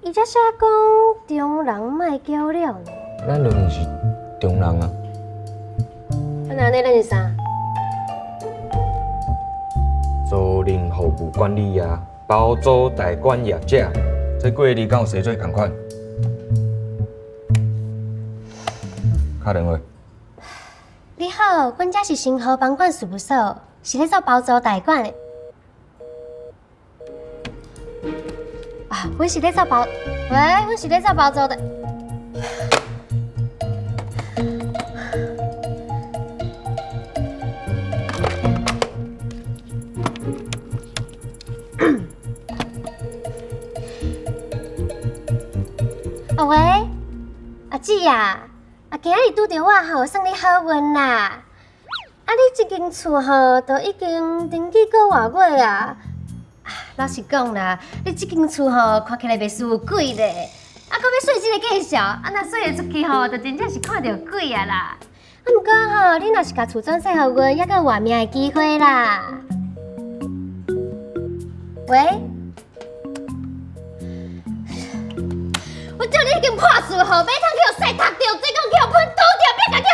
伊遮寫講中人莫攪了呢。咱兩個是中人啊。啊，那按呢咱是啥？租賃服務管理啊，包租代管業者，這幾个字敢有寫做仝款？敲電話。你好，阮遮是新和房管事務所，是咧做包租代管的。啊，阮是咧做包，喂，阮是咧做包租的。哦喂，阿姊啊，啊今仔日拄著我吼，算你好運啦。啊，你這間厝吼，都已經登記個外月啊。老實講啦，你這間厝吼，看起來袂輸有鬼咧。啊，閣欲稅這个介紹，啊，若稅會出去吼，就真正是看著鬼啊啦。啊，毋過吼，你若是共厝轉稅予阮，猶閣有活命的機會啦。喂？我叫你彼間破厝吼，欲通去予雪讀著，水管去予噴拄著，壁共去予